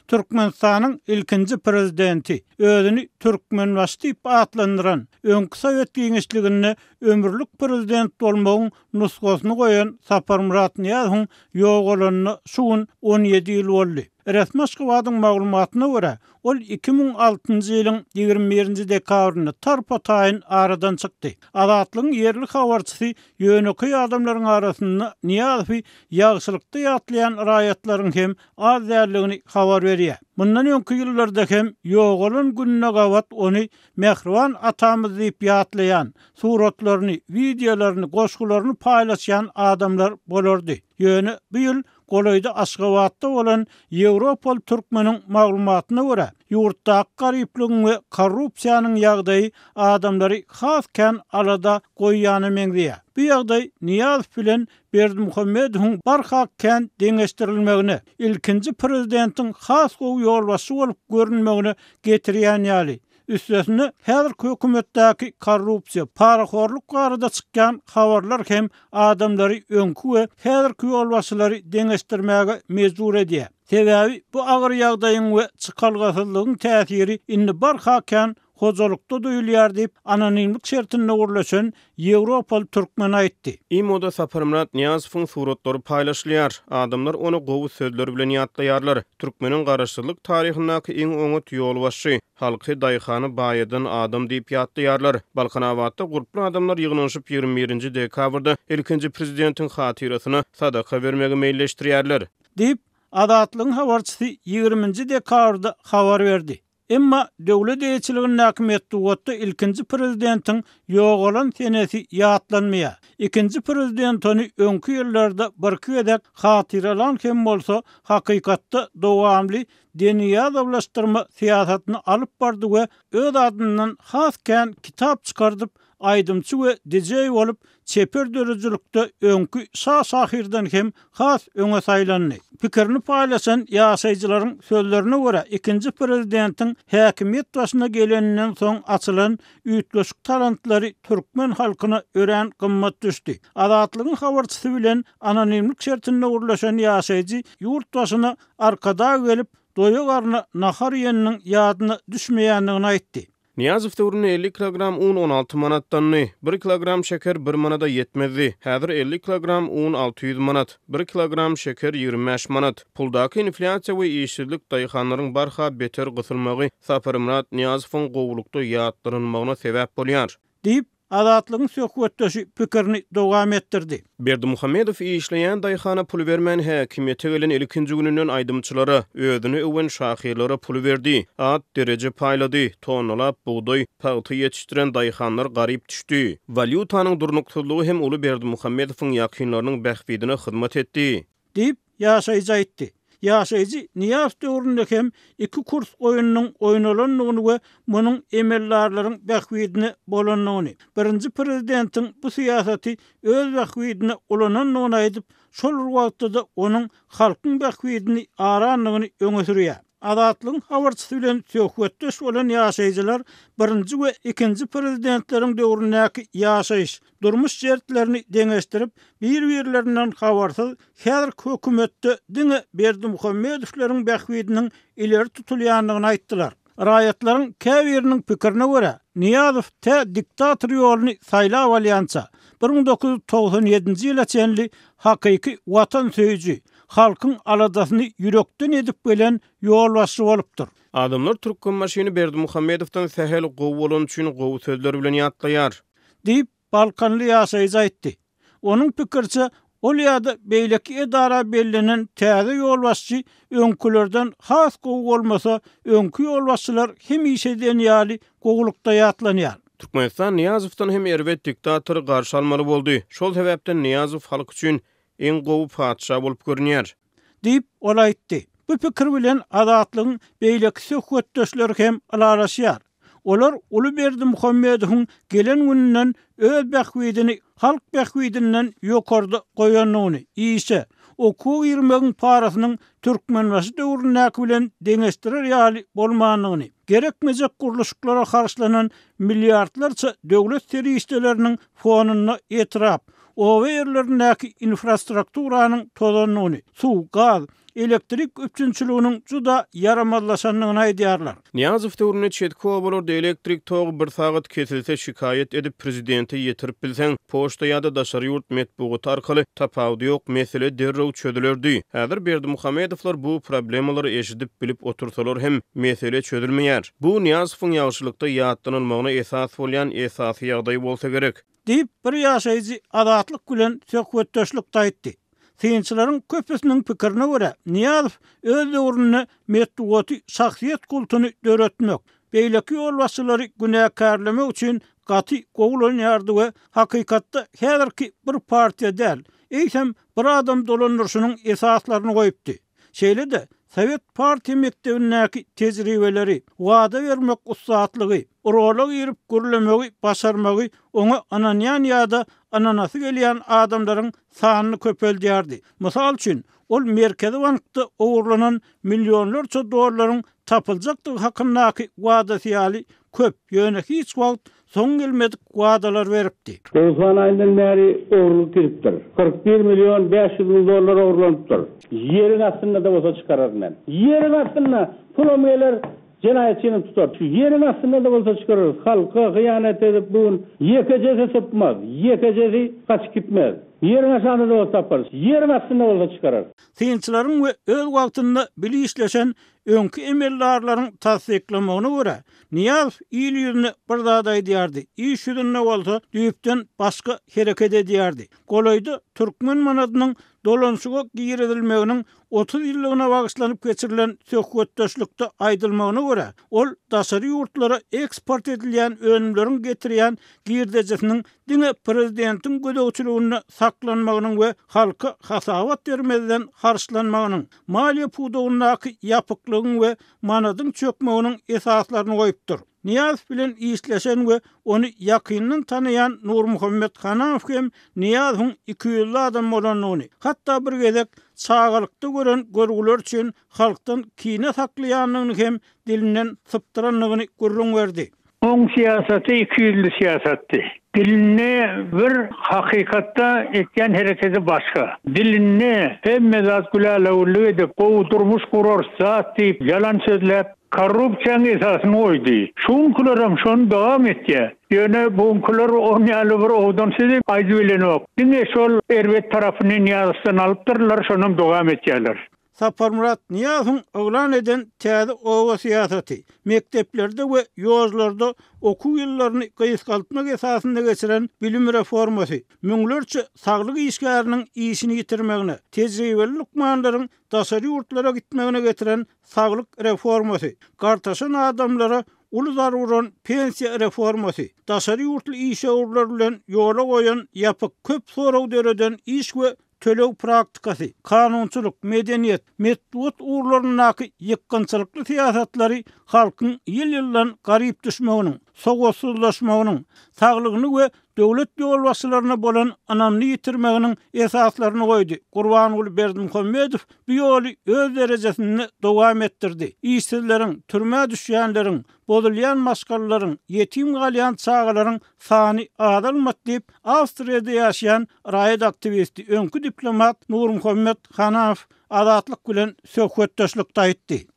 Türkmenistanyň ilkinji prezidenti, özüni Türkmenbaşy diýip atlandyran, öňki sowet giňişliginde ömürlik prezident bolmagyň nusgasyny goýan Saparmyrat Nyýazowyň ýogalanyna şu gün 17 ýyl boldy. Resmi Aşgabadyň maglumatyna görä, ol 2006-njy ýylyň 21-nji dekabrynda tarpa-taýyn aradan çykdy. Azatlygyň ýerli habarçysy ýönekeý adamlaryň arasynda Nyýazowy ýagşylykda ýatlaýan raýatlaryň hem az däldigini habar berýär. Mundan öňki ýyllarda hem ýogalan gününe gabat ony mähriban atamyz diýip ýatlaýan, suratlaryny, wideolaryny, goşgularyny paýlaşýan adamlar bolardy. Ýöne bu ýyl golaýda Aşgabatda bolan ýewropaly türkmeniň maglumatyna görä, ýurtdaky garyplygyň we korrupsiýanyň ýagdaýy adamlary has kän alada goýýana meňzeýär. Bu ýagdaý Nyýazow bilen Berdimuhamedowyň barha kän deňeşdirilmegine, ilkinji prezidentiň has gowy ýolbaşçy bolup görünmegine getirýän ýaly. Üstesine, häzirki hökümetdäki korrupsiýa, parahorluk barada çykýan habarlar hem adamlary öňki we häzirki ýolbaşçylary deňeşdirmäge mejbur edýär. Sebäbi bu agyr ýagdaýyň we çykalgasyzlygyň täsiri indi barha kän hojalykda duýulýar diýip, anonimlik şertinde gürleşen ýewropaly türkmen aýtdy. Imoda Saparmyrat Nyýazowyň suratlary paýlaşylýar. Adamlar ony gowy sözler bilen ýatlaýarlar. Türkmeniň garaşsyzlyk taryhyndaky iň oňat ýolbaşçy, halky, daýhany baýadan adam diýip ýatlaýarlar. Balkanabatda gurply adamlar ýygnanyşyp 21-nji dekabrda ilkinji prezidentiň hatyrasyna sadaka bermegi meýilleşdirýärler. Diýip, Azatlygyň habarçysy 20-nji dekabrda habar berdi. Emma döwlet eýeçiligindäki metbugatda ilkinji prezidentiň ýogalan senesi ýatlanmaýar. Ikinji prezident ony öňki ýyllarda birki gezek hatyralan hem bolsa, hakykatda dowamly deniýazowlaşdyrma syýasatyny alyp bardy we öz adyndan has kän kitap çykardyp, aýdymçy we dijeý bolup, çeper döredijilikde öňki şa şahyrdan hem has öňe saýlandy. Pikirini paýlaşan ýaşaýjylaryň sözlerine görä, ikinji prezidentiň häkimiýet başyna geleninden soň açylan üýtgeşik talantlary türkmen halkyna örän gymmat düşdi. Azatlygyň habarçysy bilen anonimlik şertinde gürleşen ýaşaýjy ýurt başyna Arkadag gelip, doýa garna nahar iýeniniň ýadyna düşmeýändigini aýtdy. Nyýazow döwründe 50 kilogram un 16 manatdandy. Bir kilogram şeker bir manada ýetmezdi. Häzir 50 kilogram un 600 manat, bir kilogram şeker 25 manat. Puldaky inflýasiýa we işsizlik daýhanlaryň barha beter gysylmagy Saparmyrat Nyýazowyň gowulykda ýatlanylmagyna sebäp bolýar. Diýip, Azatlygyň söhbetdeşi pikirini dowam etdirdi. Berdimuhamedow işleýän daýhana pul bermän häkimiýete gelen ilkinji gününden aýdymçylara, özüni öwen şahyrlara pul berdi, at, dereje paýlady, tonnalap bugdaý, pagta ýetişdiren daýhanlar garyp düşdi. Walýutanyň durnuksyzlygy hem uly Berdimuhamedowyň ýakynlarynyň bähbidine hyzmat etdi. Diýip, ýaşaýjy aýtdy. Ýaşaýjy Nyýazow döwründe hem iki kurs oýnunyň oýnalandygyny we munuň emeldarlaryň bähbidine bolandygyny, birinji prezidentiň bu syýasaty öz bähbidine ulanandygyny aýdyp, şol bir wagtda-da onuň halkyň bähbidini arandygyny öňe sürýär. Azatlygyň habarçysy bilen söhbetdeş bolan ýaşaýjylar birinji we ikinji prezidentleriň döwründäki ýaşaýyş, durmuş şertlerini deňeşdirip, bir-birlerinden habarsyz, häzirki hökümetde diňe Berdimuhamedowlaryň bähbidiniň ileri tutulýandygyny aýtdylar. Raýatlaryň käbiriniň pikirine görä, Nyýazow tä diktator ýoluny saýlap alýança, 1997-nji ýyla çenli hakyky watansöýüji, halkyň aladasyny ýürekden edip gelen ýolbaşçy bolupdyr. Adamlar Türkmenbaşyny Berdimuhamedowdan sähel gowy bolany üçin gowy sözler bilen ýatlaýar. Diýip, balkanly ýaşaýjy aýtdy. Onuň pikiriçe, ol ýa-da beýleki edara bellenen täze ýolbaşçy öňkülerden has gowy bolmasa, öňki ýolbaşçylar hemişe diýen ýaly gowulykda ýatlanýar. Türkmenistan Nyýazowdan hem erbet diktatory garşy almaly boldy. Şol sebäpden Nyýazow halk üçin Iň gowy patyşa bolup görünýär. Diýip, ol aýtdy. Bu pikir bilen Azatlygyň beýleki söhbetdeşleri hem ylalaşýar. Olar uly Berdimuhamedowyň gelen gününden öz bähbidini halk bähbidinden ýokarda goýandygyny, işe, okuwa girmegiň parasynyň Türkmenbaşy döwründäki bilen deňeşdirer ýaly bolmandygyny, gerekmejek gurluşyklara harçlanan milliardlarça döwlet serişdeleriniň fonunda etrap, Oba ýerlerindäki infrastrukturanyň tozandygyny, suw, gaz, elektrik üpjünçiliginiň juda ýaramazlaşandygyny aýdýarlar. Nyýazow döwründe çetki obalarda elektrik togy bir sagat kesilse şikaýat edip prezidente ýetirip bilseň, poçta ýa-da daşary ýurt metbugaty arkaly tapawudy ýok mesele derrew çözülerdi. Häzir Berdimuhamedowlar bu problemalary eşidip bilip otursalar hem mesele çözülmeýär. Bu Nyýazowyň ýagşylykda ýatlanylmagyna esas bolýan esasy ýagdaý bolsa gerek. Diýip, bir ýaşaýjy Azatlyk bilen söhbetdeşlikde aýtdy. Synçylaryň köpüsiniň pikirine görä, Nyýazow öz döwründe metbugaty şahsyýet kultuny döretmek, beýleki ýolbaşçylary günäkärlemek üçin gaty gowy ulanýardy we hakykatda häzirki bir partiýa däl, eýsem bir adam dolandyryşynyň esaslaryny goýupdy. Şeýle-de, sowet partiýa mekdebindäki tejribeleri, wada bermek ussatlygy, rola girip gürlemegi başarmagy oňa ynanýan ýa-da ynanasy gelýän adamlaryň sanyny köpeldýärdi. Mysal üçin, ol Merkezi bankda ogurlanan millionlarça dollaryň tapyljakdygy hakyndaky wadasy ýaly köp, ýöne hiç wagt soňy gelmedik wadalar beripdi. Owsan aýyndan bäri ogurlyk gidipdir. 41 million 500 müň dollar ogurlanypdyr. Ýeriň astynda-da bolsa çykararyn men. Ýeriň astynda! Pulam geler, jenaýatçynam tutar. Şu ýeriň astynda-da bolsa çykararys. Halka hyýanat edip bu gün ýekejesi sypmaz, ýekejesi gaçyp gitmez. Ýeriň aşagynda-da bolsa taparys. Ýeriň astynda bolsa çykararys. Synçylaryň we öz wagtynda bile işleşen öňki emeldarlaryň tassyklamagyna görä, Nyýazow il ýüzüne bir zat aýdýardy, iş ýüzünde bolsa düýpden başga hereket edýärdi. Golaýda türkmen manadynyň dolanyşyga girizilmeginiň 30 ýyllygyna bagyşlanyp geçirilen söhbetdeşlikde aýdylmagyna görä, ol daşary ýurtlara eksport edilýän önümleriň getirýän girdejisiniň diňe prezidentiň gözegçiliginde saklanmagynyň we halka hasabat bermezden harçlanmagynyň, maliýe pudagyndaky ýapyklygyň we manadyň çökmeginiň esaslaryny goýupdyr. Nyýazow bilen işleşen we ony ýakyndan tanaýan Nurmuhammet Hanamow hem Nyýazowyň ikiýüzli adam bolandygyny, hatda bir gezek çagalykda gören görgüleri üçin halkdan kine saklaýandygyny hem dilinden sypdyrandygyny gürrüň berdi. Oň syýasaty ikiýüzli syýasatdy. Dilinde bir, hakykatda etýän hereketi başga. Dilinde hemme zat gülälewürlik edip, gowy durmuş gurarys zat diýip ýalan sözläp, korrupsiýaň esasyny goýdy. Şu günkilerem şony dowam etýär. Ýöne bu günkiler on ýaly bir owadan sözi aýdybilenok. Diňe şol erbet tarapyny Nyýazowdan alypdyrlar, şonam dowam etýärler. Saparmyrat Nyýazowyň yglan eden täze oba syýasaty, mekdeplerde we ýozlarda okuw ýyllaryny gysgaltmak esasynda geçiren bilim reformasy, müňlerçe saglyk işgäriniň işini ýitirmegine, tejribeli lukmanlaryň daşary ýurtlara gitmegine getiren saglyk reformasy, gartaşan adamlara uly zar uran pensiýa reformasy, daşary ýurtly işewürler bilen ýola goýan ýapyk, köp sorag döreden iş we töleg praktikasy, kanunçylyk, medeniýet, metbugat ugurlaryndaky ýykgynçylykly syýasatlary halkyň ýyl-ýyldan garyp düşmeginiň, sowatsyzlaşmagynyň, saglygyny we döwlet ýolbaşçylaryna bolan ynamyny ýitirmeginiň esaslaryny goýdy. Gurbanguly Berdimuhamedow bu ýoly öz derejesinde dowam etdirdi. Işsizleriň, türmä düşýänleriň, bozulýan maşgalalaryň, ýetim galýan çagalaryň sany azalmady diýip, Awstriýada ýaşaýan raýat aktiwisti, öňki diplomat Nurmuhammet Hanamow Azatlyk bilen söhbetdeşlikde aýtdy.